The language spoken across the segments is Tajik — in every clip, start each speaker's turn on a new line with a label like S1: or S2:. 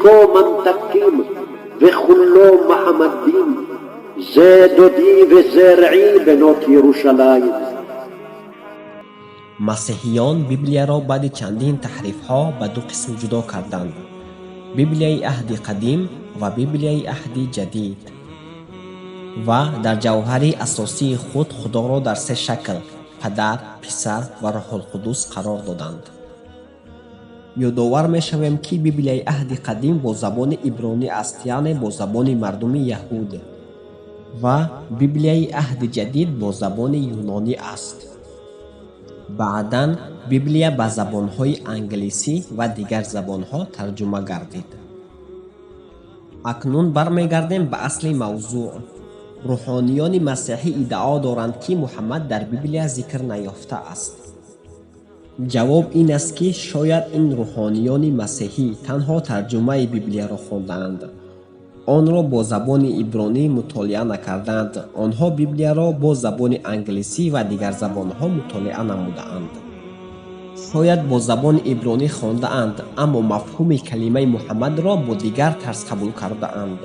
S1: חכו ממתקים וכולו מחמדים, זה דודי וזה רעי בנות ירושלים.
S2: Масеҳиён Библияро баъди чандин таҳрифҳо ба ду қисм ҷудо карданд: Библияи Аҳди Қадим ва Библияи Аҳди Ҷадид. Ва дар ҷавҳари асосии худ Худоро дар се шакл Падар, Писар ва Рӯҳулқудус қарор доданд. Ёдовар мешавем, ки Библияи Аҳди Қадим бо забони ибронӣ аст, яъне бо забони мардуми яҳуд, ва Библияи Аҳди Ҷадид бо забони юнонӣ аст. Баъдан Библия ба забонҳои англисӣ ва дигар забонҳо тарҷума гардид. Акнун бармегардем ба асли мавзӯъ. Рӯҳониёни масеҳӣ иддао доранд, ки Муҳаммад дар Библия зикр наёфтааст. Ҷавоб ин аст, ки шояд ин рӯҳониёни масеҳӣ танҳо тарҷумаи Библияро хондаанд, онро бо забони ибронӣ мутолиа накардаанд. Онҳо Библияро бо забони англисӣ ва дигар забонҳо мутолиа намудаанд. Шояд бо забони ибронӣ хондаанд, аммо мафҳуми калимаи Муҳаммадро бо дигар тарз қабул кардаанд.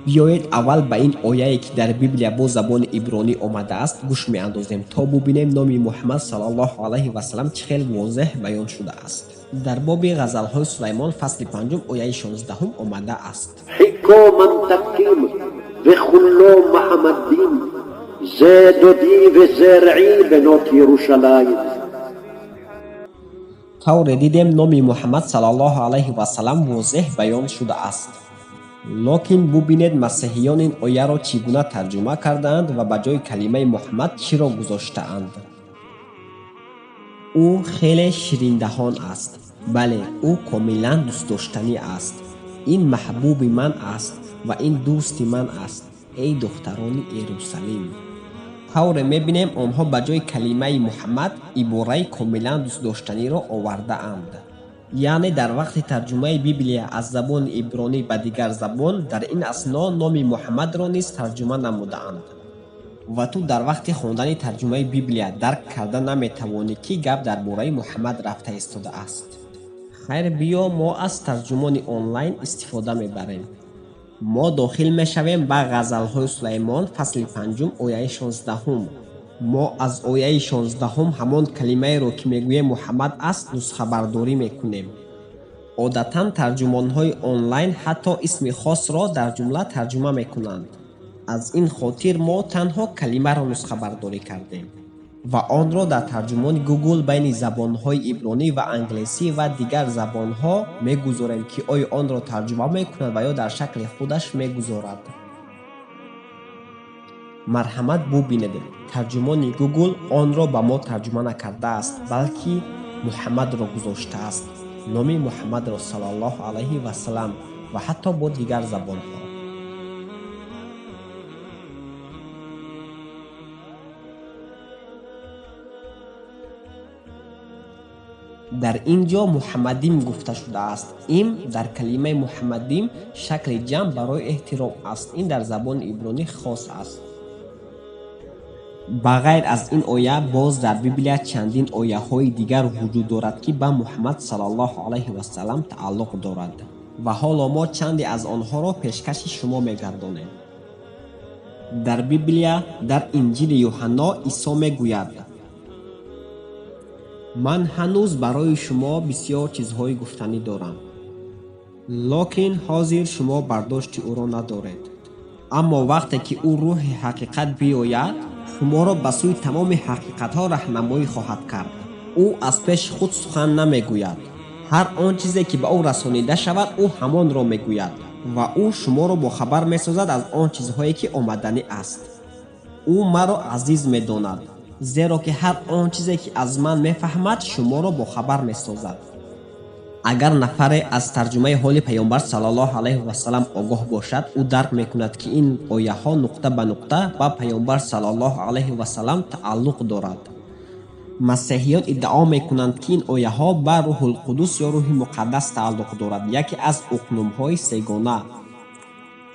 S2: Биёед, аввал ба ин ояе, ки дар Библия бо забони ибронӣ омадааст, гӯш меандозем, то бубинем номи Муҳаммад саллаллоҳу алайҳи васалам чӣ хел возеҳ баён шудааст. Дар боби Ғазалҳои Сулаймон, фасли панҷум, ояи 16-ум омадааст:
S1: חכו ממתקים וכולו מחמדים, זה דודי וזה רעי בנות ירושלים.
S2: Тавре дидем, номи Муҳаммад саллаллоҳу алайҳи васалам возеҳ баён шудааст. Локин бубинед, масеҳиён ин ояро чӣ гуна тарҷума кардаанд ва ба ҷои калимаи Муҳаммад чиро гузоштаанд: «Ӯ хеле шириндаҳон аст. Бале, ӯ комилан дӯстдоштанӣ аст. Ин маҳбуби ман аст ва ин дӯсти ман аст, эй духтарони Иерусалим». Тавре мебинем, онҳо ба ҷои калимаи Муҳаммад ибораи комилан дӯстдоштаниро овардаанд. Яъне дар вақти тарҷумаи Библия аз забони ибронӣ ба дигар забон, дар ин асно номи Муҳаммадро низ тарҷума намудаанд ва ту дар вақти хондани тарҷумаи Библия дарк карда наметавонӣ, ки гап дар бораи Муҳаммад рафта истодааст. Хайр, биё, мо аз тарҷумони онлайн истифода мебарем. Мо дохил мешавем ба Ғазалҳои Сулаймон, фасли панҷум, ояи 16-ум. Мо аз ояи 16-ум ҳамон калимаеро, ки мегӯем Муҳаммад аст, нусхабардорӣ мекунем. Одатан тарҷумонҳои онлайн ҳатто исми хосро дар ҷумла тарҷума мекунанд. Аз ин хотир мо танҳо калимаро нусхабардорӣ кардем ва онро дар тарҷумони Гугл байни забонҳои ибронӣ ва англисӣ ва дигар забонҳо мегузорем, ки оё онро тарҷума мекунад ва ё дар шакли худаш мегузорад. Марҳамат, бубинед, тарҷумони Гугл онро ба мо тарҷума накардааст, балки Муҳаммадро гузоштааст, номи Муҳаммадро саллаллоҳу алайҳи васалам, ва ҳатто бо дигар забонҳо. Дар ин ҷо муҳаммадим гуфта шудааст. Им дар калимаи муҳаммадим шакли ҷамъ барои эҳтиром аст. Ин дар забони ибронӣ хос аст. Ба ғайр аз ин оя, боз дар Библия чандин ояҳои дигар вуҷуд дорад, ки ба Муҳаммад саллаллоҳу алайҳи васалам тааллуқ дорад, ва ҳоло мо чанде аз онҳоро пешкаши шумо мегардонем. Дар Библия, дар Инҷили Юҳанно, Исо мегӯяд: «Ман ҳанӯз барои шумо бисёр чизҳои гуфтанӣ дорам, локин ҳозир шумо бардошти ӯро надоред. Аммо вақте ки ӯ, Рӯҳи ҳақиқат, биёяд, шуморо ба сӯи тамоми ҳақиқатҳо раҳнамоӣ хоҳад кард. Ӯ аз пеши худ сухан намегӯяд. Ҳар он чизе, ки ба ӯ расонида шавад, ӯ ҳамонро мегӯяд ва ӯ шуморо бохабар месозад аз он чизҳое, ки омаданӣ аст. Ӯ маро азиз медонад, зеро ки ҳар он чизе, ки аз ман мефаҳмад, шуморо бохабар месозад». Агар нафаре аз тарҷумаи ҳоли Паёмбар саллаллоҳу алайҳи васалам огоҳ бошад, ӯ дарк мекунад, ки ин ояҳо нуқта ба нуқта ба Паёмбар саллаллоҳу алайҳи васалам тааллуқ дорад. Масеҳиён иддао мекунанд, ки ин ояҳо ба Рӯҳулқудус ё Рӯҳи Муқаддас тааллуқ дорад, яке аз уқнумҳои сегона.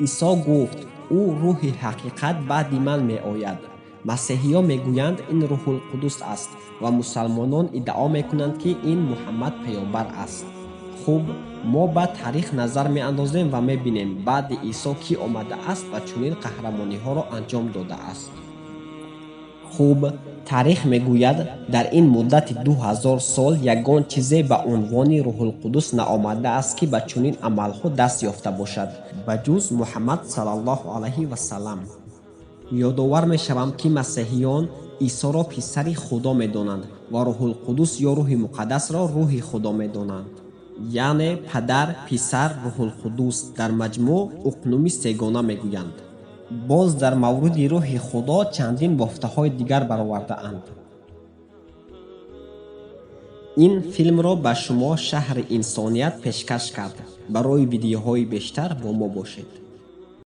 S2: Исо гуфт: «Ӯ, Рӯҳи ҳақиқат, баъди ман меояд». Масеҳиён мегӯянд, ин Рӯҳулқудус аст, ва мусалмонон иддао мекунанд, ки ин Муҳаммад паёмбар аст. Хуб, мо ба таърих назар меандозем ва мебинем, баъди Исо кӣ омадааст ва чунин қаҳрамониҳоро анҷом додааст. Хуб, таърих мегӯяд, дар ин муддати 2000 сол ягон чизе ба унвони Рӯҳулқудус наомадааст, ки ба чунин амалҳо даст ёфта бошад, ба ҷуз Муҳаммад саллаллоҳу алайҳи васаллам. Ёдовар мешавам, ки масеҳиён Исоро писари Худо медонанд ва Рӯҳулқудус ё Рӯҳи Муқаддасро Рӯҳи Худо медонанд. Яъне Падар, Писар, Рӯҳулқудус дар маҷмӯъ уқнуми сегона мегӯянд. Боз дар мавриди Рӯҳи Худо чандин бофтаҳои дигар баровардаанд. Ин филмро ба шумо Шаҳри Инсоният пешкаш кард. Барои видеоҳои бештар бо мо бошед.